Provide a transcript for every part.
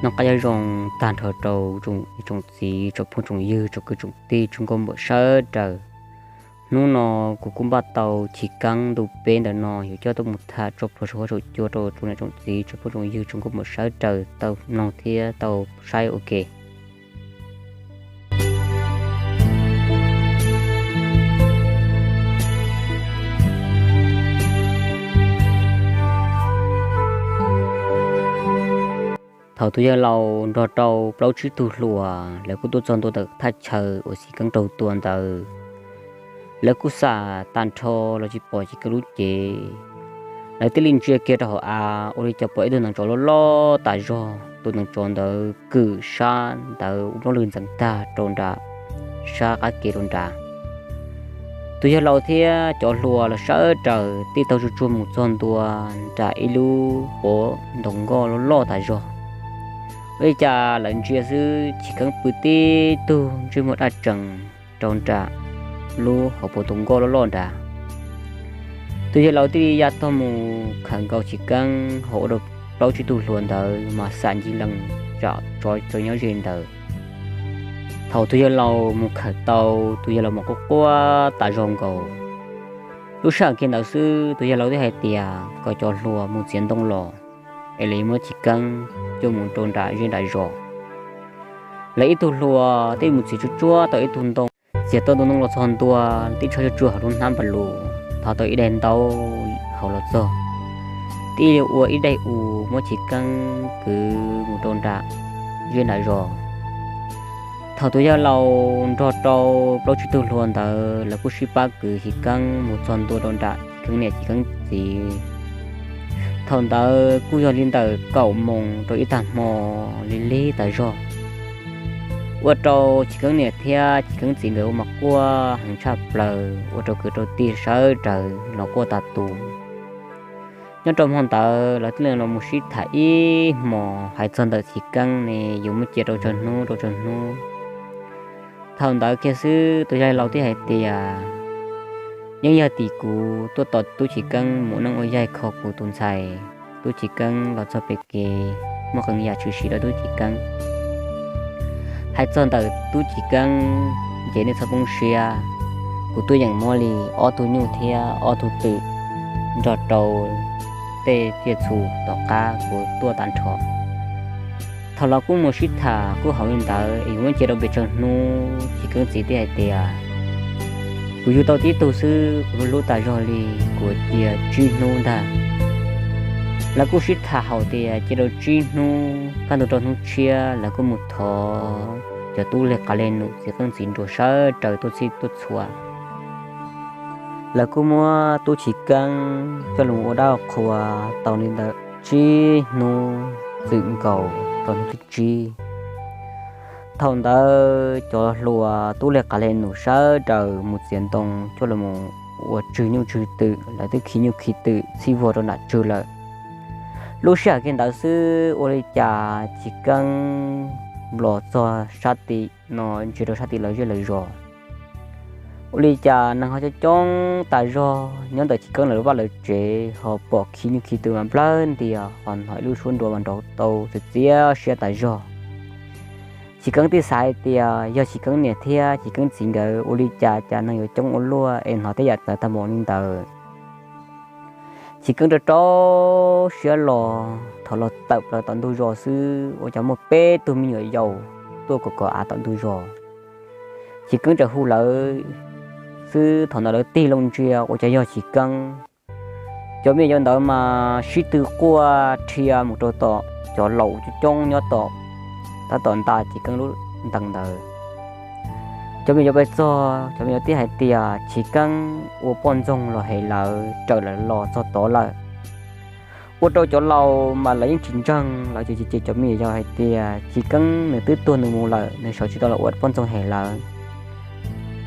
Noj qab nyob zoo tag nrho rau tsoom txiv tsoom phooj tsoom ywg tsoom kwv tsoom tij tsoom nkauj muam sawv daws. Hnub no kuv kuj npaj tau Chiv Keeb ntu peb ntawm no yuav coj tuaj mus tham tso plhuav saum huab saum cua rau tsoom niam tsoom txiv tsoom phooj tsoom ywg tsoom nkauj muam sawv daws tau mloog thiab tau saib ua ke. Thaum tus yawg laus nrog rau plaub tsib tug hluas lawv kuj tuaj txog ntua ntawm thaj chaw uas Chiv Keeb raug tua ntawd, lawv kuj xam tag nrho los tsis pom Chiv Keeb lub cev. Lawv thiaj li ntsia kiag rau hauv av ua li cas pom ib tug neev tsov loj loj tas zog. Tus neev tsov ntawd kwm sab ntawd ua nplooj lwg ntxeev tag rau nram sab qab kev rau nrad. Tus yawg laus thiab cov hluas los sawv daws thiaj taug tsuag tsuag mus txog ntua nram ib lub pob ntoo nkoj loj loj tas zog. Ua li cas lawv ntsia xwb Chiv Keeb pw tib tug ntsej muag daj tsees rau nram lub hauv pob ntoo nkoj loj loj nrad. Tus yawg laus thiaj li ya tog mus khawm nkaus Chiv Keeb hauv ua rau plaub tsib tug hluas ntawd mas xam ncig lees tsam tsov txawv nyob ze ntawd. Thaum tus yawg laus mus khawm tau, tus yawg laus mas quaj quaj tas zog nkaus. Lub sij hawm kiag ntawd xwb tus yawg laus thiaj hais tias kom cov hluas mus txiav ntoo los es lawv yuav muab Chiv Keeb coj mus rau nram zej nram zos. Lawv ib tug hluas thiaj mus txiav tsuag tsuag tau ib tug ntoo. Txiav tau tus ntoo los txog ntua, tib tsho tsuag tsuag hauv lub hnab npas lus, thov tau ib daim ntaub hauv los txog, thiaj li ua ib daim u muab Chiv Keeb kwv mus rau nram zej nram zos. Thaum tus yawg laus nrog rau plaub tsib tug hluas ntawd lawv kuj sib pab kwv Chiv Keeb mus txog ntua rau nram Chiv Keeb niam Chiv Keeb txiv. Thaum ntawd kuj yog li ntawm kaum moos rau ib tag hmo lig lig tas zog, ua rau Chiv Keeb niam thiab Chiv Keeb txiv nkawd ua mas quaj heev tshaj plaws, ua rau kwv rau tij sawv daws los quaj tas tus. Nyob rau hmo ntawd lawv thiaj li los mus sib tham ib hmos hais txog ntawm Chiv Keeb ne yuav muab cia rau tsawg hnub rau tsawg hnub. Thaum ntawd kiag xwb tus yawg laus thiaj hais tias, yeej yog tim kuv tuaj tos tub Chiv Keeb mus neej ua yaig kho kuv tus ntxhais. Tub Chiv Keeb los txog pem kev muaj qee yam tshwm sim rau tub Chiv Keeb. Hais txog ntawm tub Chiv Keeb ces nej txhob poob siab, kuv tuaj yeem muab li ob tug nyuj thiab ob tug twm nrog rau tej tsiaj txhu tom qab kuv tuaj tag nrho. Thaum los kuj mus sib tham kuj hauv li ntawd es yuav muab cia rau pem tsawg hnub, Chiv Keeb txiv thiaj hais tias, kuv yug tau tib tug xwb kuv hlub hlub tas zog li, kuv cia tsib hnub ntag. Lawv kuj sib tham hauv tias cia rau tsib hnub, kaj ntug rau hnub tshiab lawv kuj mus thov cov tub leg qav leg num txiv qeej txiv nruas sawv daws tuaj txhij tuaj txhua. Lawv kuj muab tub Chiv Keeb coj los ua dab qhua tau li ntawm tsib hnub txwm nkaus rau hnub thib tsib. Thaum ntawd cov hluas tub leg qav leg num sawv daws mus txiav ntoo coj los ua tswg nyuj tswg twm, lawv twb khi nyuj khi twm txhij vuag rau nram tswg lawm. Lub sij hawm kiag ntawd xwb ua li cas Chiv Keeb los txog sab tim no ntsia rau sab tim lawv zej lawv zos. Ua li cas neeg ho coob coob tas zog nyob ntawm Chiv Keeb lawv vaj lawv tsev, ho pom khi nyuj khi twm mas nplawg ntias, ho hnov ib lub suab nruas mas nrov tau txias txias siab tas zog. Chiv Keeb thiaj xav hais tias yog Chiv Keeb niam thiab Chiv Keeb txiv nkawd ua li cas cas neeg yuav coob ua luaj es hnov tej yam txawv tag npaum li ntawd. Chiv Keeb rau rau siab los, thaum los tawm plaws tom ntug zos xwb ua cas muaj peb tug me nyuam yaus tuaj kom kom av tom ntug zos. Chiv Keeb txawm hu lawv xwb, thaum ntawd lawv tig loo ntsia ua cas yog Chiv Keeb. Cov me nyuam yaus ntawd mas sib tw quaj rhia mus rau tom cov laus coob coob nyob tom, tab tom nta Chiv Keeb lub ntees ntawd. Cov me nyuam yaus pais txog, cov me nyuam yaus thiaj hais tias Chiv Keeb ua poj ntxoog los hem lawv, raws lawv los txog tod lawm. Ua rau cov laus mas lawv yeej tsis ntseeg, lawv ces cem cov me nyuam yaus hais tias Chiv Keeb nws twb tuag nws mus lawm, nws sawv tsis tau los ua poj ntxoog hem lawv.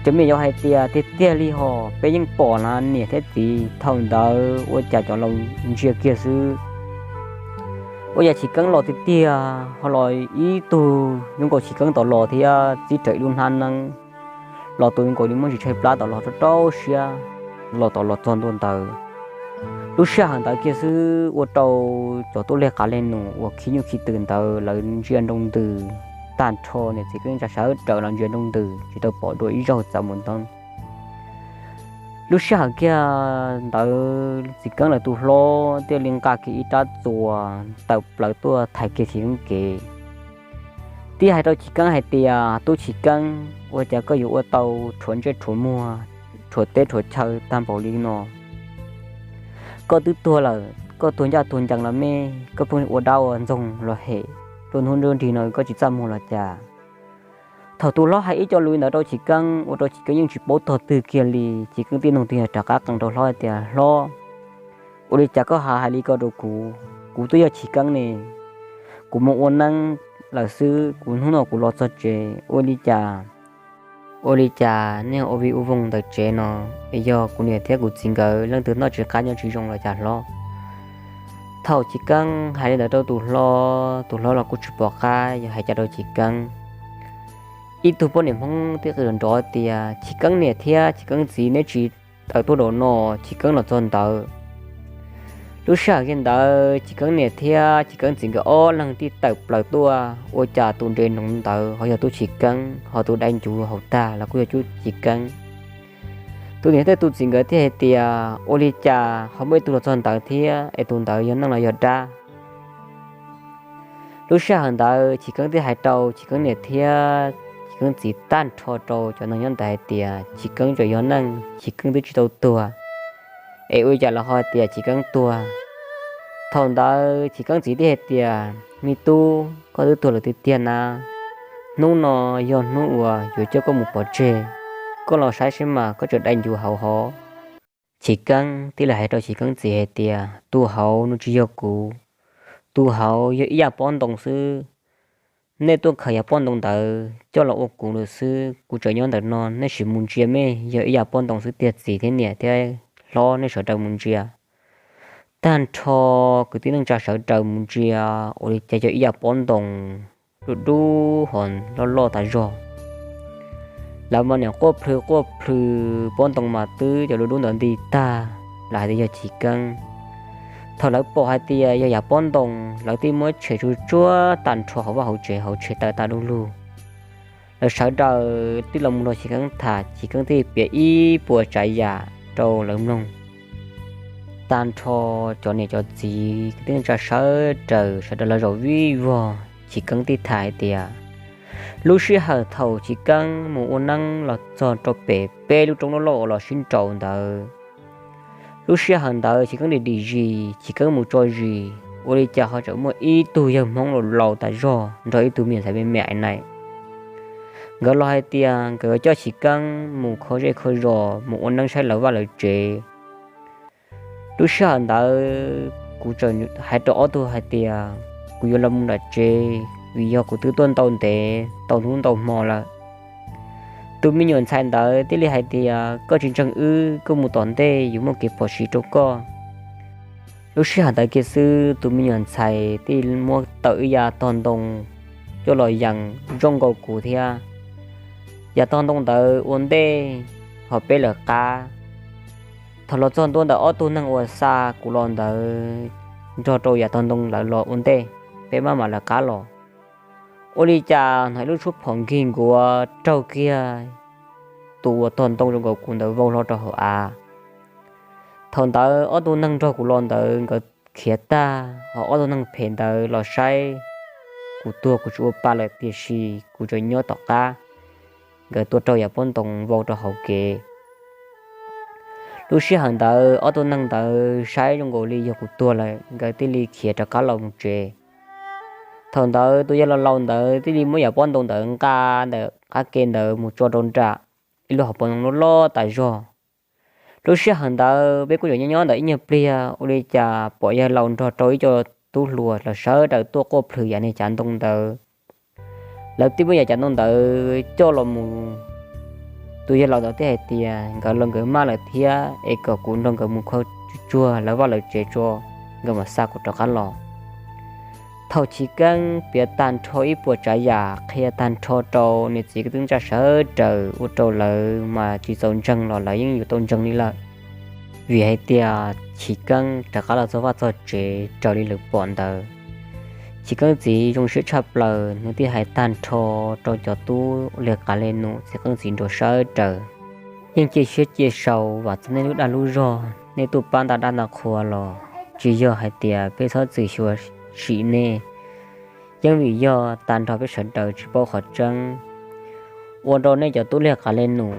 Cov me nyuam yaus hais tias tiag tiag li hos, peb yeej pom na niam thiab txiv, thaum ntawd ua cas cov laus ntsia kiag xwb ua cas Chiv Keeb los tiag tiag, ho los ib tug zoo nkaus Chiv Keeb tom los thiab txib rawv ib lub hnab neeb los tus zoo nkaus li muaj ntsis tshaib plab tom los rau rau siab los tom los txog ntua ntawd. Lub sij hawm ntawd kiag xwb ua rau cov tuaj lig qav lig num uas khi nyuj khi twm ntawd lawv ntsia nroo ntws tag nrho, niam txiv Keeb tsa sawv raws los ntsia nroo ntws tsis tau pom dua ib zaug txaus mus ntoo. Lub sij hawm kiag ntawd txiv Keeb lawv tus hlob thiaj li nqa kiag ib rab txuas tawm plaws tuaj thaiv kiag Chiv Keeb kev. Thiaj hais rau Chiv Keeb hais tias, Tub Chiv Keeb, ua cas koj yuav ua tau rhuav ntsej rhuav muag, rhuav teb rhuav chaw tag npaum li no? Koj twb tuag lawm, koj tuag ncaj tuag ncees los me, koj pheej ua dab ua ntxoog los hem, rau hnub nruab nrig no koj tsis txaj muag los cas? Thaum tus hlob hais ib co lus ntawd rau Chiv Keeb ua rau Chiv Keeb yeej tsis paub tog twg kiag li. Chiv Keeb tib nug tig rov qab qees rau hlob hais tias, Hlob, ua li cas koj hais hais li ko rau kuv? Kuv twb yog Chiv Keeb ne, kuv mus ua neeb lawm xwb, kuv hnub no kuv los txog tsev, ua li cas, ua li cas nej ua vij ua voog ntawm tsev no? Es yog kuv niam thiab kuv txiv nkawd leej twg noj tsis qab nyob tsis zoo los cas hlob? Thaum Chiv Keeb hais li ntawd rau tus hlob, tus hlob los kuj tsis pom qab yuav hais cas rau Chiv Keeb. Ib tug poj niam Hmoob tib qw nrov tias, Chiv Keeb niam thiab Chiv Keeb txiv, neb tsis tawm tuaj daum no, Chiv Keeb los txog ntawd. Lub sij hawm kiag ntawd Chiv Keeb niam thiab Chiv Keeb txiv nkawd ob leeg tib tawm plaws tuaj, ua cas tus nres noov ntawd ho yog tub Chiv Keeb, ho tus dai ncuv hauv tag los kuj yog tub Chiv Keeb. Tus niam thiab tus txiv nkawd thiaj hais tias, Ua li cas ho muaj ib tug los txog ntawd thiab, es tus ntawd yog neeg los yog dab? Lub sij hawm ntawd Chiv Keeb thiaj hais rau Chiv Keeb niam thiab Chiv Keeb txiv tag nrho rau cov neeg nyob ntawd hais tias, Chiv Keeb tseem yog neeg, Chiv Keeb twb tsis tau tuag, es ua li cas los ho hais tias Chiv Keeb tuag? Thaum ntawd Chiv Keeb txiv thiaj hais tias, Me tub, koj twb tuag lawm tiag tiag na, hnub no yog hnub uas yuav coj koj mus pov tseg, koj los saib seb mas koj tseem dai ncuv hauv hov. Chiv Keeb thiaj li hais rau Chiv Keeb txiv hais tias, Tus hauv no tsis yog kuv, tus hauv yog ib yam pob ntoo xwb. Nej tuaj khaws yav pob ntoo ntawd coj los ua kuv lawm xwb, kuv tseem nyob ntawm no, nej sim mus ntsia mej, yog ib yam pob ntoo xwb tiag, txiv thiab niam thiab hlob nej sawv daws mus ntsia. Tag nrho kwv tij neej tsa sawv daws mus ntsia, ua li cas yog ib yam pob ntoo dub dub ho loj loj tas zog. Lawv mas niam quaj plhws quaj plhws, pob ntoo mas twb cov dub dub ntawd nti tag, lawv hais tias yog Chiv Keeb. Thaum lawv pom hais tias yog yav pob ntoo, lawv thiaj muab tshem tsuj tsuag tag nrho hauv vaj hauv tsev, hauv tsev tawm tas du lug. Lawv sawv daws thiaj los mus nrog Chiv Keeb tham, Chiv Keeb thiaj piav ib puas tsav yam rau lawv mloog. Tag nrho cov niam cov txiv kwv tij neej tsa sawv daws, sawv daws los zaum vij vog Chiv Keeb thiaj tham hais tias, lub sij hawm thaum Chiv Keeb mus ua neeb los txog rau pem peb lub roob loj loj uas los sib nraus ntawd, lub sij hawm ntawd Chiv Keeb dim dim zis, Chiv Keeb mus tso zis, ua li cas ho tseem muaj ib tug yawg Hmoob laus laus tas zog nrog ib tug me nyuam ntxhais me me hais tias, nkawd los hais tias nkawd coj Chiv Keeb mus kho zej kho zos, mus ua neeb saib lawv vaj lawv tsev. Lub sij hawm ntawd kuv txawm hais rau ob tug hais tias, kuv yuav los mus nram tsev, vim yog kuv twb tuaj ntau ntev tau hnub ntau hmo lawm. Tus me nyuam ntxhais ntawd thiaj li hais tias, koj tsis ntseeg wb, koj mus tom ntej yuav muaj kev phom sij rau koj. Lub sij hawm ntawd kiag xwb tus me nyuam ntxhais thiaj muab tawm ib yav tog ntoo coj los yees zoo nkaus kuv thiab. Yav tog ntoo ntawd ua ntej, ho peb lawv qab. Thaum los txog ntua ntawm ob tug neeg uas xa kuv los ntawd, nrog rau yav tog ntoo lawv los ua ntej, peb maj mam lawv qab los. Ua li cas hnov ib lub suab phom nkig nkuav raug kiag tus uas tog ntoo zoo nkaus kuv ntawd vau hlo rau hauv av. Thaum ntawd ob tug neeg nrog kuv los ntawd nkawd khiav tag, ho ob tug neeg phem ntawd los saib kuv tuag kuv tsis ua pa lawm, tiam sis kuv tseem nyob tom qab, nkawd tua raug yav pob ntoo vau rau hauv kev. Lub sij hawm ntawd ob tug neeg ntawd saib zoo nkaus li yog kuv tuag lawm, nkawd thiaj li khiav rov qab los mus tsev. Thaum ntawd tus yawg laus laus ntawd thiaj li muab yav pob ntoo ntawd nqa ntawm qab ke ntawd mus tso rau nram ib lub hauv paus ntoo loj loj tas zog. Lub sij hawm ntawd peb kuj tseem nyob nyob ntawd ib nyuag pliag, ua li cas pom yawg laus nrog rau ib co tub hluas los sawv daws tuaj quaj plhws yav niag cav ntoo ntawd. Lawv thiaj muab yav cav ntoo ntawd coj los mus. Tus yawg laus ntawd thiaj hais tias nkawd los nkawd maj lawm thiab, es kom kuv nrog nkawd mus kho tsuag tsuag lawv vaj lawv tsev tso, nkawd mam xa kuv rov qab los. Thaum Chiv Keeb piav tag nrho ib puas tsav yam qhia tag nrho rau niam txiv kwv tij neej tsa sawv daws ua rau lawv mas tsis txaus ntseeg los lawv yeej yuav tau ntseeg li lawm. Vim hais tias Chiv Keeb rov qab los txog vaj txog tsev raws li lawv pom ntawd. Chiv Keeb txiv zoo siab tshaj plaws, nws thiaj hais tag nrho rau cov tub lig qav le num, Chiv Keeb txiv nrog sawv daws. Yeej cia siab cia sau vam txog nej lub dag lub zog, nej tuaj pab nta dab nta qhua los tsis yog hais tias peb txhob txwm xyuas sim nej. Yeej vim yog tag nrho peb sawv daws tsis paub qhov tseeb, ua rau nej cov tub lig qav le num,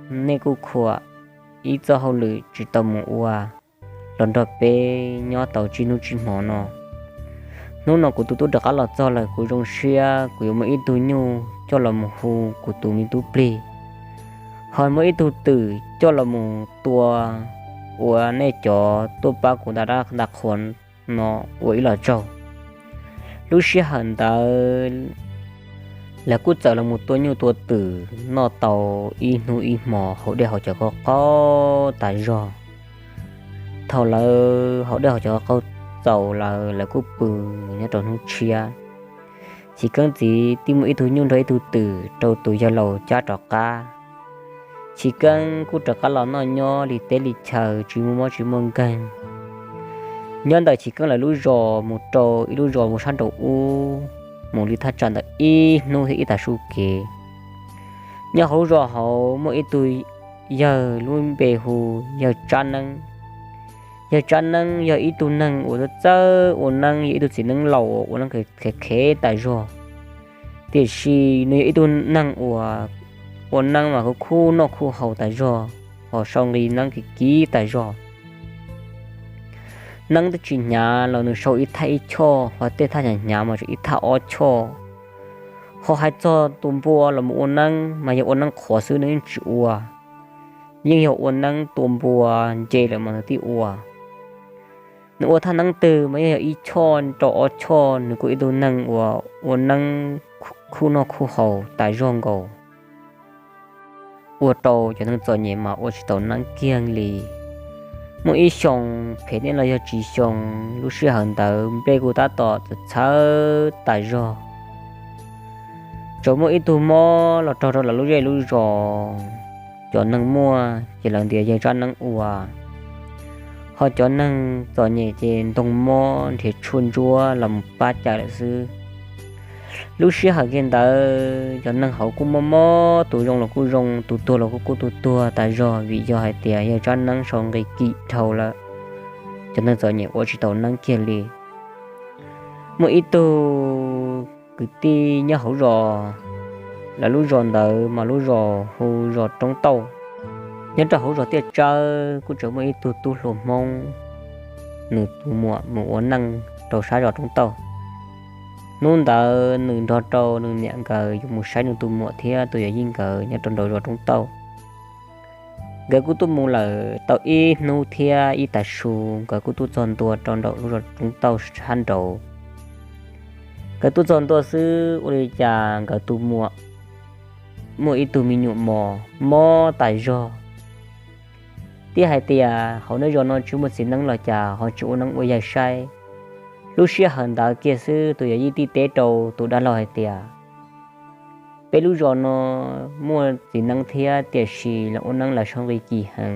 nej kuj khuam ib txoj hauj lwm tsis tau mus ua los nrog peb nyob tau tsib hnub tsib hmo no. Hnub no kuv tus tub rov qab los txog lawm, kuv zoo siab kuv yuav muaj ib tug nyuj coj los mus hu kuv tus me tub plig, ho muaj ib tug twm coj los mus tua ua nej cov tuaj pab kuv nta dab nta qhua no ua ib los tsaug. Lub sij hawm ntawd lawv kuj txawm los mus tua nyuj tua twm noj tau ib hnub ib hmo, haus dej haus cawv qaug qaug tas zog. Thaum lawv haus dej haus cawv qaug qaug txaus lawm, lawv kuj pw nyob rau hnub tshiab. Chiv Keeb txiv thiaj muaj ib tug nyuj nrog ib tug twm rau tus yawg laus cab rov qab. Chiv Keeb kuj rov qab los noj nyob li teb li chaw, tsis muaj mob tsis muaj nkeeg. Nyob ntawm Chiv Keeb lawv lub zos mus rau ib lub zos mus sab nraum ub, mus li thaj tsam ntawm ib hnub thiab ib tag su kev. Nyob hauv lub zos hauv muaj ib tug yawg lub npe hu yawg Tsab Neeb. Yawg Tsab Neeb yog ib tug neeg uas txawj ua neeb, yog ib tug txiv neeb laus uas ua neeb khev khev tas zog. Tiam sis nws yog ib tug neeg uas ua neeb mas khub khub noj khub haus tas zog, ho sau nqi neeb kiv kiv tas zog. Neeb twb tsis hnyav los nws sau ib thaj ib choj, ho tej thaj hnyav hnyav mas tseem ib thaj ob choj. Ho hais txog tus npua los mus ua neeb mas yog ua neeb qhuav xwb nws yeej tsis ua, yeej yog ua neeb tua npua nce lawm mas nws thiaj ua. Nws ua thaj neeb twg mas yeej yog ib choj rau ob choj, nws kuj ib tug neeg uas ua neeb khub noj khub haus tas zog nkaus. Ua rau cov neeg txom nyem mas ua tsis tau neeb kiag li. Muaj ib xyoo, phem nej los yog tsis xyoo, lub sij hawm ntawd nplej kuj tab tom txawv txhawv tas zog. Tsuas muaj ib tug mob los raug rau lawv lub zej lub zos, cov neeg muaj ces lawv ntias yawg Tsab Neeb ua, ho cov neeg txom nyem ces ntoo mob nrhiav tshuaj ntsuab los mus pab cawm lawm xwb. Lub sij hawm kiag ntawd cov neeg hauv kuj mob mob, tus zoo los kuj zoo, tus tuag los kuj kuj tus tuag tas zog, vim yog hais tias yawg Tsab Neeb sau nqi kim dhau lawm, cov neeg txom nyem ua tsis tau neeb kiag li. Muaj ib tug kwv tij nyob hauv zos, lawv lub zos ntawd mas lub zos hu zos Roob Tauj. Nyob rau hauv zos Tiaj Tsawb kuj tseem muaj ib tug tub hluas Hmoob, nws tus muam mus ua neej rau sab zos Roob Tauj. Hnub ntawd nws nrog rau nws niam nkawd yuav mus saib nws tus muam thiab tus yawm yij nkawd nyob rau nraum zos Roob Tauj. Nkawd kuj tuaj mus lawm tau ib hnub thiab ib tag su, nkawd kuj tuaj txog ntua rau nraum lub zos Roob Tauj sab nraud. Nkawd tuaj txog ntua xwb ua li cas nkawd tus muam muaj ib tug me nyuam mos mob tas zog. Thiab hais tias hauv nej zos no tsis muaj txiv neeb los cas ho tsis ua neeb ua yaig saib. Lub sij hawm ntawd kiag xwb tus yawm yij thiaj teb rau tus dab laug hais tias, peb lub zos no muaj txiv neeb thiab tiam sis los ua neeb los sau nqi kim heev.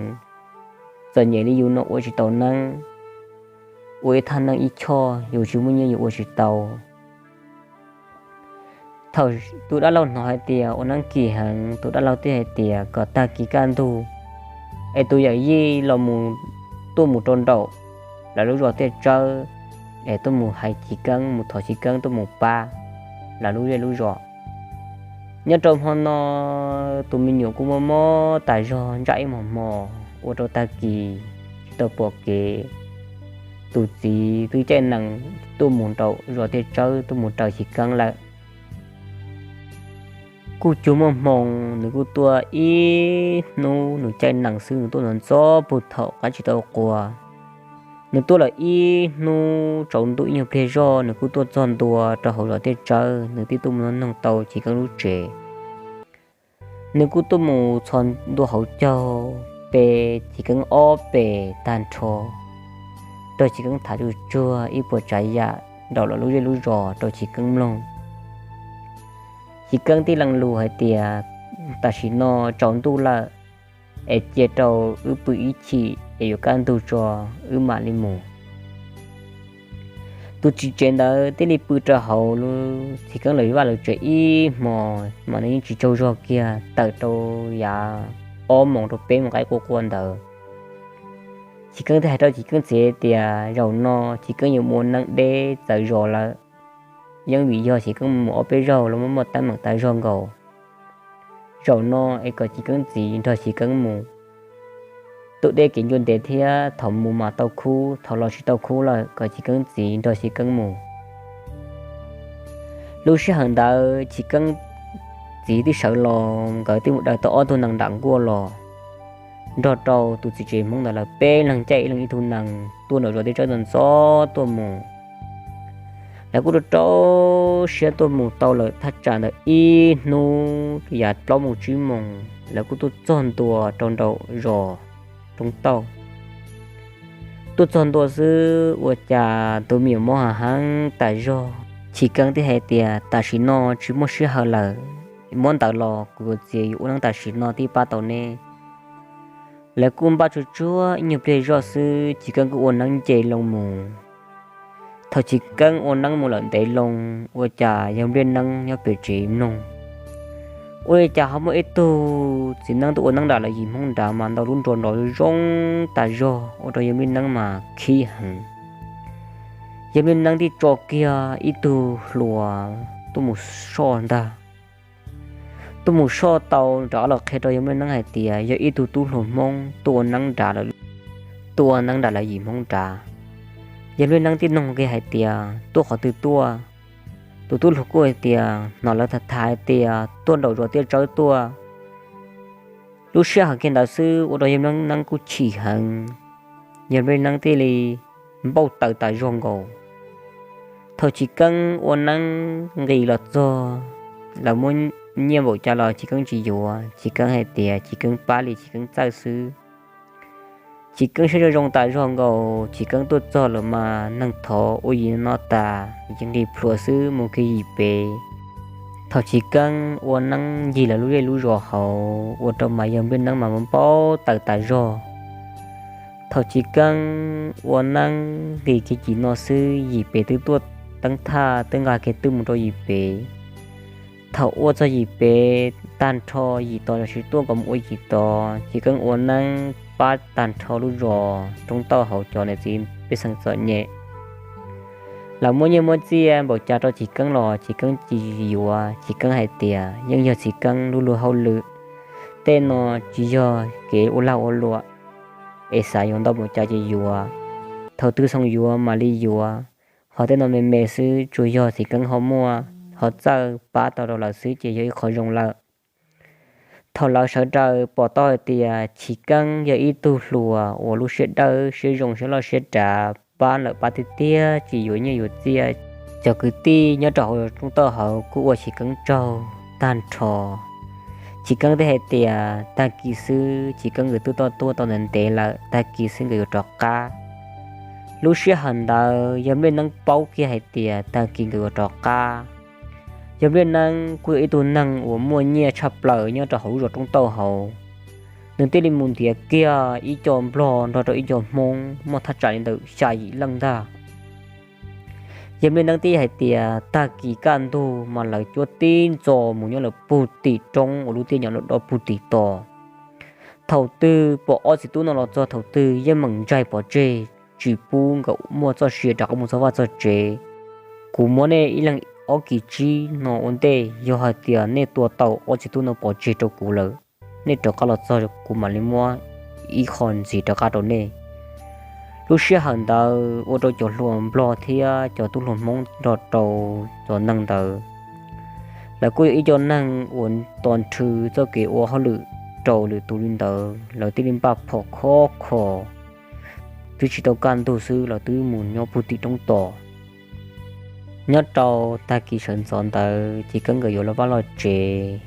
Txom nyem li yus no ua tsis tau neeb, ua ib thaj neeb ib choj yus tsis muaj nyiaj yus ua tsis tau. Thaum tus dab laug hnov hais tias ua neeb kim heev, tus dab laug thiaj hais tias kom tag kis kaj ntug es tus yawm yij los mus, tuaj mus rau nraum lawv lub zos Tiaj Tsawb, es tuaj mus hais Chiv Keeb, mus thov Chiv Keeb tuaj mus pab lawv lub zej lub zos. Nyob rau hmo no tus me nyuam kuj mob mob tas zog ntsaj ib hmos hmo, ua rau tag kis tsis tau pom kev. Tus txiv twb caij nees tuaj mus rau zos Tiaj Tsawb tuaj mus raws Chiv Keeb lawm. Kuj cuag muaj hmoo, nws kuj tuaj ib hnub, nws caij nees xwb nws tuaj ntxov ntxov puag thaum qab tsis tau qua. Nws tuaj lawm ib hnub tsaus ntuj ib nyuag pliag zoj nws kuj tuaj txog ntua rau hauv zos Tiaj Tsawb, nws thiaj tuaj mus noog tau Chiv Keeb lub tsev. Nws kuj tuaj mus txhos ntua hauv caug pe Chiv Keeb ob pes tag nrho, rau Chiv Keeb tham tsuj tsuag ib puas tsav yam nraum lawv lub zej lub zos rau Chiv Keeb mloog. Chiv Keeb tib leeg lus hais tias, tam sim no tsaus ntuj lawm, es cia rau wb pw ib chim, es yuav kaj ntug tso wb mam li mus. Tus txiv tsev ntawd thiaj li pw rau hauv lub Chiv Keeb lawv vaj lawv tsev ib hmo, mas nws yeej tsis tsaug zog kiag, tawm rau yav ob moos rau peb moos qaib qua qua ntawd. Chiv Keeb thiaj hais rau Chiv Keeb txiv tias zaum no Chiv Keeb yuav mus ua neeb deb txawv zos lawm, yeej vim yog Chiv Keeb mus ob peb zaug los muaj muaj teeb meem tas zog nkaus. Zaum no es kom Chiv Keeb txiv nrog Chiv Keeb mus. Tuaj deb kev ncua ntev thiab, thaum mus mas tau khub, thaum los tsis tau khub lawm, kom Chiv Keeb txiv nrog Chiv Keeb mus. Lub sij hawm ntawd Chiv Keeb txiv twb sawv los, nkawd twb mus daws tau ob tug nees nram nkuaj los, nrog rau tus txiv tsev Hmoob ntawd lawv peb leeg caij ib leeg ib tug nees tuaj nraum zos thiab tsaib ntxov ntxov tuaj mus. Lawv kuj rau rau siab tuaj mus tau lawm thaj tsam ntawd ib hnub yav plaub moos tsib moos, lawv kuj tuaj txog ntua rau nraum zos Roob Tauj. Tuaj txog ntua xwb ua cas tus me nyuam mob heev heev tas zog. Chiv Keeb thiaj hais tias tam sim no tsis muaj sij hawm lawm, muab ntawd los kuv yuav txiav yuav ua neeb tam sim no thiaj pab tau neb. Lawv kuj npaj tsuag tsuag ib nyuag pliag zoj xwb Chiv Keeb kuj ua neeb nce loo mus. Thaum Chiv Keeb ua neeb mus lawm ntev loo, ua cas yawg Npliaj Neeb nyob pem tsev mloog, ua li cas ho muaj ib tug txiv neeb tuaj ua neeb nram lawv yim Hmoob nrad mas ntau lub nrov nrov zoo tas zog ua rau yawg Npliaj Neeb mas khib heev. Yawg Npliaj Neeb thiaj tso kiag ib tug hluas tuaj mus soj ntag. Tuaj mus soj tau nrad los qhia rau yawg Npliaj Neeb hais tias yog ib tug tub hluas Hmoob tuaj ua neeb nrad lawv, tuaj ua neeb nram lawv yim Hmoob nrad. Yawg Npliaj Neeb thiaj nug kiag hais tias tuaj qhov twg tuaj. Tus tub hluas kuj hais tias hnov lawv tham tham hais tias tuaj nraum zos thiab tsaib tuaj. Lub sij hawm kiag ntawd xwb ua rau yawg Npliaj Neeb kuj chim heev, yawg Npliaj Neeb thiaj li npauj taws tas zog nkaus. Thaum Chiv Keeb ua neeb nqis los txog, lawv muab nyiaj npaum cas los Chiv Keeb tsis yuav, Chiv Keeb hais tias Chiv Keeb pab li Chiv Keeb txawj xwb. Chiv Keeb siab zoo zoo tas zog nkaus, Chiv Keeb tuaj txog lawm mas neeg thov ua yim no tas, yeej nqis plhuav xwb mus kiag yim pem. Thaum Chiv Keeb ua neeb ncig lawv lub zej lub zos hauv ua rau mas yawg Npliaj Neeb mas npauj taws tas zog. Thaum Chiv Keeb ua neeb nqis kiag yim no xwb yim pem twb tuaj teeb thaj twb nqa kiag twb mus rau yim pem. Thaum ua txog yim pem tag nrho yim tod los sis tuaj kom mus ua yim tod, Chiv Keeb ua neeb pab tag nrho lub zos Roob Tauj hauv cov niam txiv pej xeem txom nyem. Lawv muab nyiaj muab txiaj npaum cas rau Chiv Keeb los Chiv Keeb tsis yuav, Chiv Keeb hais tias yeej yog Chiv Keeb lub luag hauj lwm, tej no tsis yog kev ua lag ua luam, es xav yuav ntau npaum cas ces yuav, thaum twg xoo yuav mam li yuav. Ho tej no me me xwb, tsuas yog Chiv Keeb ho muaj, ho txawj pab tau rau lawv xwb ces yog ib qho zoo lawm. Thaum lawv sawv daws pom tau hais tias Chiv Keeb yog ib tug hluas uas lub siab dawb siab zoo siab loj siab dav, pab lawm pab tiag tiag tsis yuav nyiaj yuav txiaj, cov kwv tij nyob rau hauv Roob Tauj hauv kuj ua Chiv Keeb tsaug tag nrho. Chiv Keeb thiaj hais tias tag kis xwb, Chiv Keeb nkawd twb tuaj tuaj tau ntev ntev lawm, tag kis xwb nkawd yuav rov qab. Lub sij hawm ntawd yawg Npliaj Neeb paub kiag hais tias tag kis nkawd yuav rov qab. Yawg Npliaj Neeb kuj yog ib tug neeg uas muaj nyiaj tshaj plaws nyob rau hauv lub zos Roob Tauj hauv. Nws thiaj li mus ntiav kiag ib co nplog nrog rau ib co Hmoob muaj thaj tsam li ntawm xya yim leej ntag. Yawg Npliaj Neeb thiaj hais tias tag kis kaj ntug mas lawv cuab tib ntxo mus nyob lawm puag tim roob uas lub tiaj nyom do do puag tim tos. Thaum twg pom ob txiv tub no los txog thaum twg yeej meem ntsaig pov tseg, tsis pub nkawd muaj txoj sia rov qab mus txog vaj txog tsev. Kuv muab nej ib leeg ob kis tsib no ua ntej, yog hais tias nej tua tau ob txiv tub no pov tseg rau kuv lawm, nej rov qab los txog kuv mam li muab ib qho ntxiv rov qab rau nej. Lub sij hawm ntawd ua rau cov hluas nplog thiab cov tub hluas Hmoob nrog rau cov neeg ntawd, lawv kuj yog ib co neeg uas tos nrhw txoj kev ua hauj lwm rau lwm tus li ntawd, lawv thiaj li npaj phom khov kho, twb tsis tau kaj ntug xwb lawv twb mus nyob puag tim roob tos. Nyob rau tag kis sawv ntxov ntawd Chiv Keeb nkawd yuav los vaj los tsev,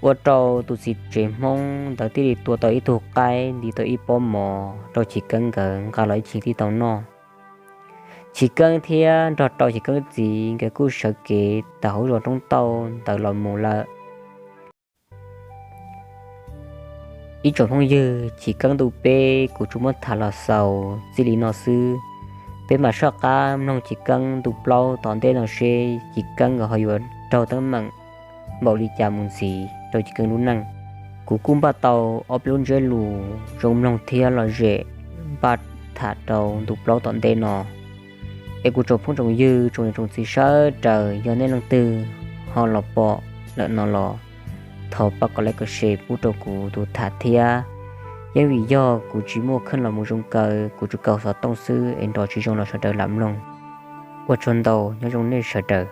ua rau tus txiv tsev Hmoob ntawd thiaj li tua tau ib tug qaib nti tau ib pob mov rau Chiv Keeb nkawd nqa los ib chim thiaj tau noj. Chiv Keeb thiab nrog rau Chiv Keeb txiv nkawd kuj sawv kev tawm hauv zos Roob Tauj ntawd los mus lawm. Ib tsoom phooj ywg, chiv keeb ntu peb kuv tsuas muab tham los xaus txij li no xwb. Peb mam soj qab mloog chiv keeb ntu plaub tom ntej no seb chiv keeb nkawd ho yuav raug teeb meem npaum li cas mus ntxiv rau chiv keeb lub neej. Kuv kuj npaj tau ob peb lub ntsiab lus zoo mloog thiab lom zem npaj tham rau ntu plaub tom ntej no. Es kuv tsoom phooj tsoom ywg tsoom niam tsoom txiv sawv daws, yog nej leej twg ho los pom lawm no los thov pab kom like kom share pub rau kuv tus tham thiab. Yeej vim yog kuv tsis muaj kheej los mus zoo kaw, kuv tsuas kaw xov tooj xwb es nrov tsis zoo los sawv daws lam mloog. Ua tsaug ntau, nyob zoo nej sawv daws.